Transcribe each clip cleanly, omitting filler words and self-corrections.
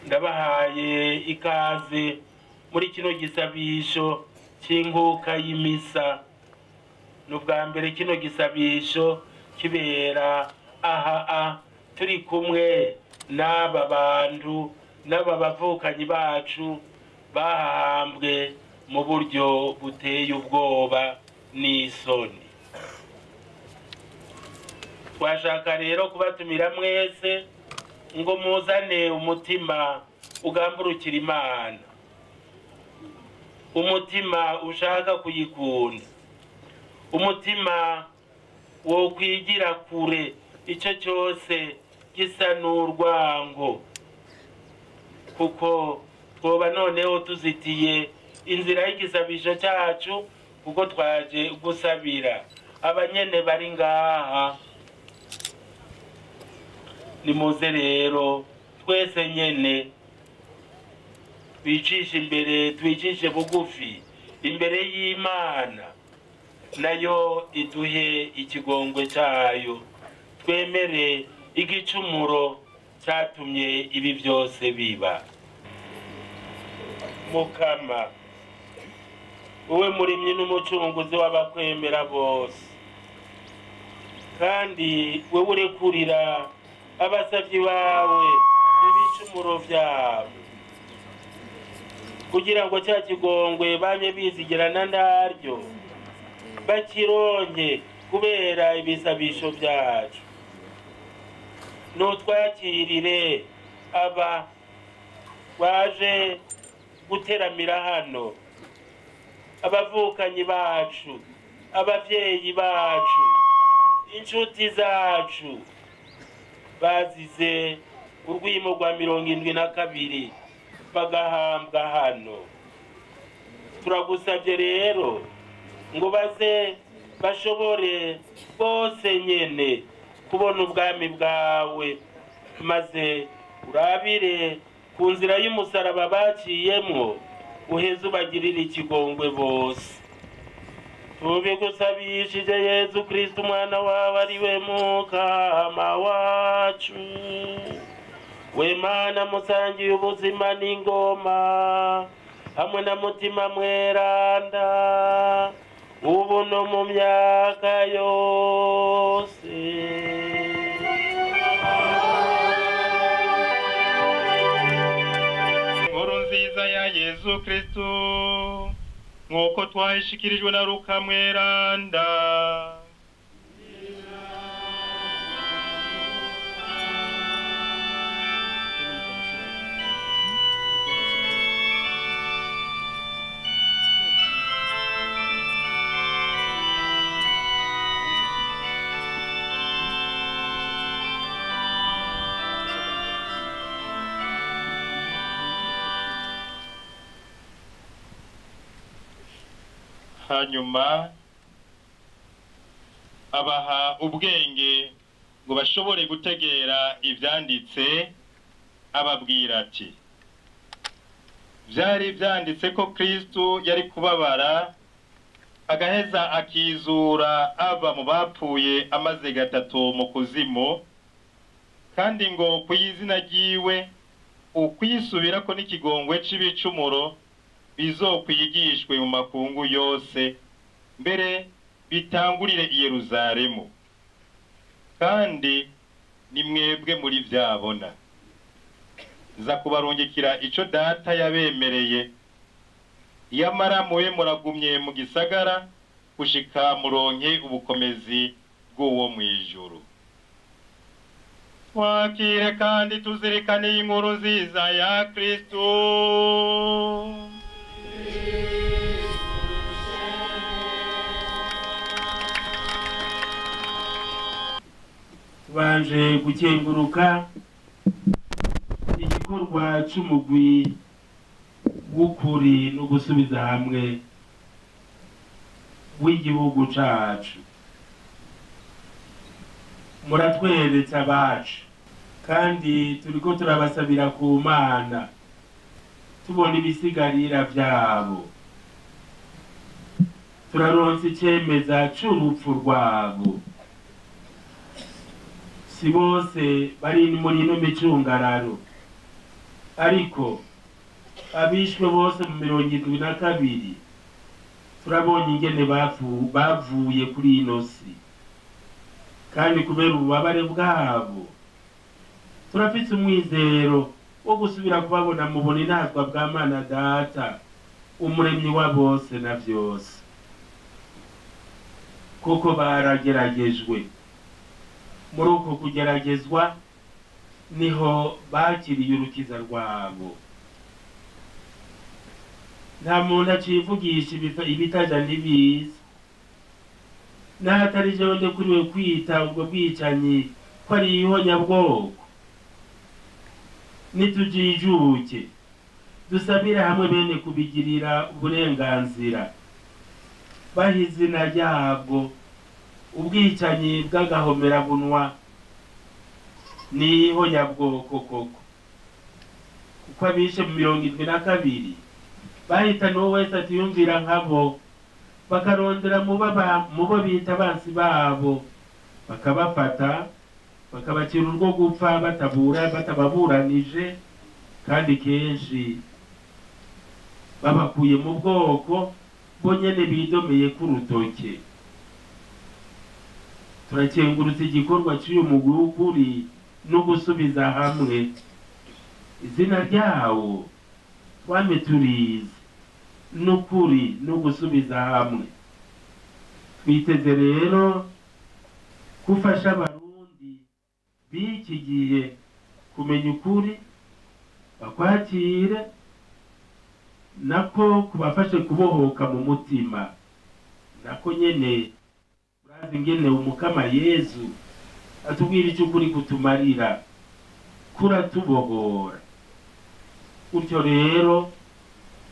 Ndabahaye ikaze muri kino gisabisho cy'inkuka y'imisa. N'ubwa mbere kino gisabisho kibera aha turi kumwe n'aba bantu n'aba bavukanyi bacu bahambwe mu buryo buteye ubwoba n'isoni. Twashaka rero kubatumira mwese ngo muzane umutima ugamburukira Imana, umutima ushaka kuyikunda, umutima wo kwigira kure icyo cyose gisa n'urwango, kuko twoba noneho tuzitiye inzira y'igisabisho cyacu, kuko twaje gusabira abanyene bari ngaha. Nimuze rero twese nyene twicishe imbere, twicishe bugufi imbere y'Imana, nayo iduhe ikigongwe cyayo, twemere igicumuro cyatumye ibi byose biba. Mukama, wowe murimyi n'umucunguzi w'abakwemera bose, kandi wewe urekurira abasavyi bawe ibicumuro vyabo, kugira ngo cya kigongwe bamye bizigirana ndaryo bakironke kubera ibisabisho byacu. Nutwakirire aba baje guteramira hano, abavukanyi bacu, abavyeyi bacu, inshuti zacu bazize urwimo rwa 72 bagahambwa hano. Turagusabye rero ngo baze bashobore bose nyene kubona ubwami bwawe, maze urabire ku nzira y'umusaraba baciyemwo, uheze ubagirire ikigongwe bose. Tubigusabishije Yezu Kristo umwana wawe, ari we Mukama wacu. We Mana musangiye ubuzima n'ingoma hamwe na Mutima Mweranda, ubu no mu myaka yose. Inkuru nziza ya Yezu Kristo nk'uko twayishikirijwe na Luka Mweranda. Hanyuma abaha ubwenge ngo bashobore gutegera ivyanditse, ababwira ati: vyari vyanditse ko Kristo yari kubabara agaheza akizura ava mu bapfuye amaze gatatu mu kuzimu, kandi ngo kw'izina ryiwe ukwisubirako n'ikigongwe c'ibicumuro bizokwigishwe mu makungu yose, mbere bitangurire i Yeruzalemu. Kandi ni mwebwe muri vyabona. Nza kubarungikira ico Data yabemereye, Yamara mube muragumye mu gisagara gushika muronke ubukomezi bw'uwo mw'ijuru. Twakire kandi tuzirikane inkuru nziza ya Kristo. Tubanje gukenguruka igikorwa c'umugwi w'ukuri no gusubiza hamwe w'igihugu cacu. Muratweretse abacu kandi turiko turabasabira ku Mana tubona ibisigarira vyabo. Turaronse icemeza c'urupfu rwabo. Si bose bari muri ino micungararo, ariko abishwe bose mu 72 turabonye ingene bavuye kuri ino si, kandi kubera ububabare bwabo turafise umwizero wo gusubira kubabona mu buninazwa bwa Mana Data, umuremyi wa bose na vyose. Kuko barageragejwe, muri uko kugeragezwa niho bakiriye urukiza rwabo. Nta muntu acivugisha ibitaja ntibiza, n'ahatari jewe ndekuriwe kwita ubwo bwicanyi ko ari ihonyabwoko. Nitujijuke dusabire hamwe bene kubigirira uburenganzira, baha izina ryabwo ubwicanyi bw'agahomerabunwa n'ihonyabwoko koko. Kuko abishe mu 72 bahitana uwo wese atiyumvira nkabo, bakarondera mubo bita abansi babo, bakabafata bakabacira urwo gupfa batababuranije, kandi kenshi babakuye mu bwoko bo nyene bidomeye k'urutoke. Turakengurutse igikorwa c'uyu mugwi w'ukuri no gusubiza hamwe. Izina ryawo twame turizi, n'ukuri no gusubiza hamwe. Twiteze rero gufasha abarundi b'iki gihe kumenya ukuri, bakwakire, nako kubafashe kubohoka mu mutima. Nako nyene urazi ingene umukama Yezu atubwira ico ukuri kutumarira, kuratubohora. Gutyo rero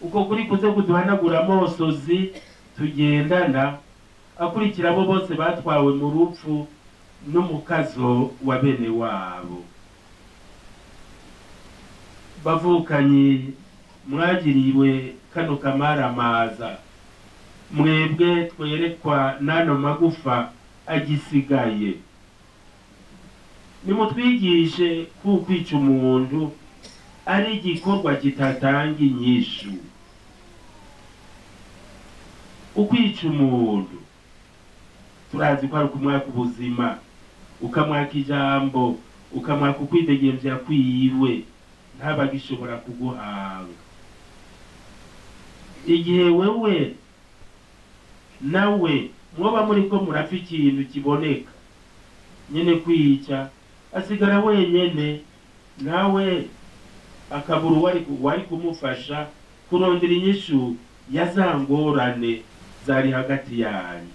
uko kuri kuze kuduhanagura amosozi tugendana, akurikira abo bose batwawe mu rupfu n'umukazo wa bene wabo. Bavukanye mwagiriwe kano kamaramaza, mwebwe twerekwa n'ano magufa agisigaye. Nimutwigishe kukwica umuntu ari igikorwa kitatanga inyishu. Ukwica umuntu turazi ko ari ukumwaka ubuzima, ukamwaka ijambo, ukamwaka ukwidegemvya kwiwe, ntabagishobora kuguhanga. Igihe wewe nawe mwoba muriko murapfa ikintu kiboneka, nyene kwica asigara wenyene, nawe akabura uwari kumufasha kurondera inyishu ya za ngorane zari hagati yanyu.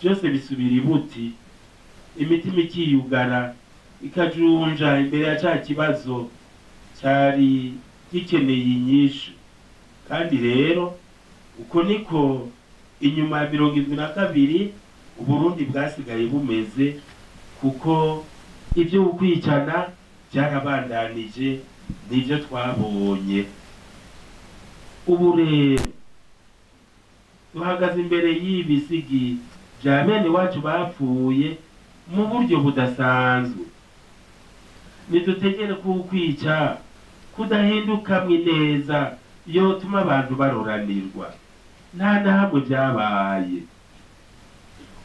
Vyose bisubira ibuti, imitima ikiyugara ikajunja imbere ya ca kibazo cari gikeneye inyishu. Kandi rero uko niko inyuma ya 72 Uburundi bwasigaye bumeze, kuko ivyo ukwicana byarabandanije nivyo twabonye. Ubu rero duhagaze imbere y'ibisigi vya bene wacu bapfuye mu buryo budasanzwe. Nidutegere kukwica kudahindukamwe neza yotuma abantu baroranirwa. Nta na hamwe vyabaye.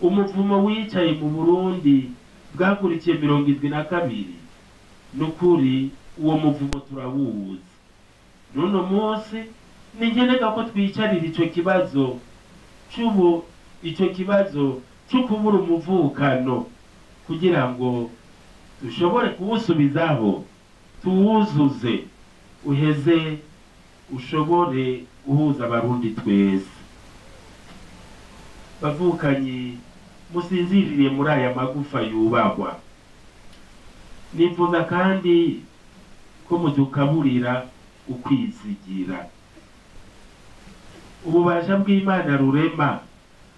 Umuvumo wicaye mu Burundi bwakurikiye 72, nukuri uwo muvumo turawuzi. N'uno munsi Ni nkenerwa ko twicarira ico kibazo c'ubu, ico kibazo co kubura umuvukano, kugira ngo dushobore kuwusubizaho, tuwuzuze, uheze ushobore guhuza Abarundi twese. Bavukanyi musinziririye muri aya magufa yubahwa, nifuza kandi ko mudukaburira ukwizigira. Ububasha bw'Imana rurema,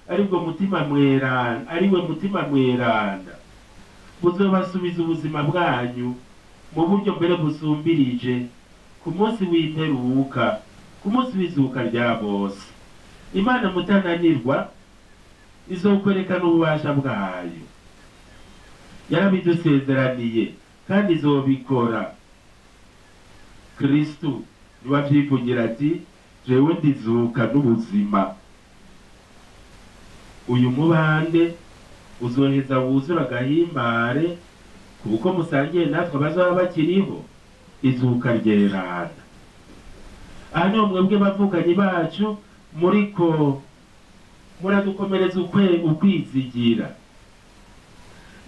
aribwo Mutima Mweranda, ariwe Mutima Mweranda, buzobasubiza ubuzima bwanyu mu buryo mbere busumbirije ku munsi w'imperuka, ku munsi w'izuka rya bose. Imana mutananirwa izokwerekana ububasha bwayo, yarabidusezeraniye kandi izobikora. Kristu niwe avyivugira ati: jewe ndizuka n'ubuzima. Uyu mubande uzoheza wuzura agahimbare kuko musangiye natwe abazaba bakiriho izuka ryeranda. Aha niho mwebwe bavukanyi bacu muriko muradukomereza ukwizigira.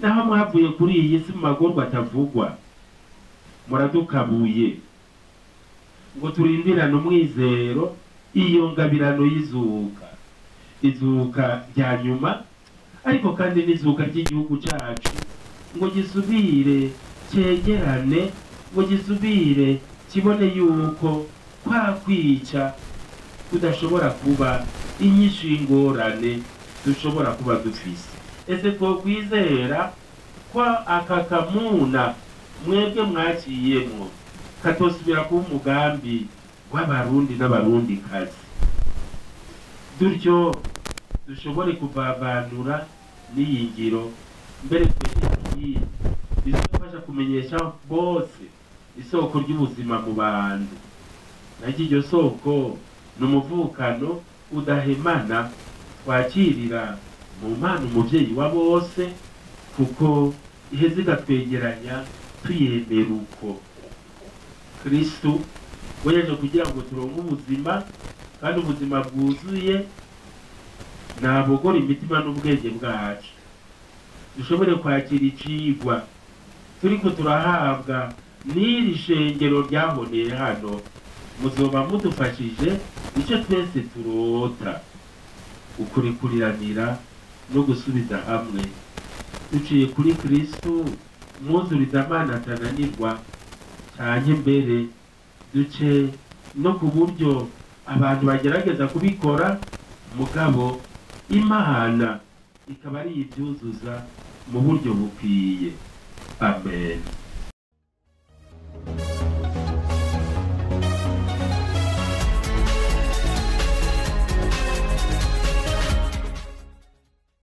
Naho mwavuye kuri iyi si mu magorwa atavugwa, muradukabuye ngo turindirane umwizero iyo ngabirano y'izuka, izuka rya nyuma, ariko kandi n'izuka ry'igihugu cacu, ngo gisubire cegerane, ngo gisubire kibone yuko kwa kwica kudashobora kuba inyishu y'ingorane dushobora kuba dufise. Ese twokwizera ko aka kamuna mwebwe mwaciyemwo katosubira kuba umugambi w'Abarundi n'Abarundikazi, dutyo dushobore kuvavanura n'iyi ngiro, mbere twegere bizofasha kumenyesha bose isoko ry'ubuzima mu bantu. Naryo iryo soko ni umuvukano udahemana twakirira mu mpano umuvyeyi wa bose, kuko iheze ikatwegeranya tuyemera uko Kristu we yaje kugira ngo turonke ubuzima, kandi ubuzima bwuzuye. Nabogora imitima n'ubwenge bwacu, dushobore kwakira icigwa turiko turahabwa n'iri shengero ryahoneye hano. Muzoba mudufashije icyo twese turota, ukurikuriranira no gusubiza hamwe duciye kuri Kristu mwuzuriza Amana atananirwa, canke mbere duce no ku buryo abantu bagerageza kubikora, mugabo Imana ikaba ari ibyuzuza mu buryo bukwiye. Amen.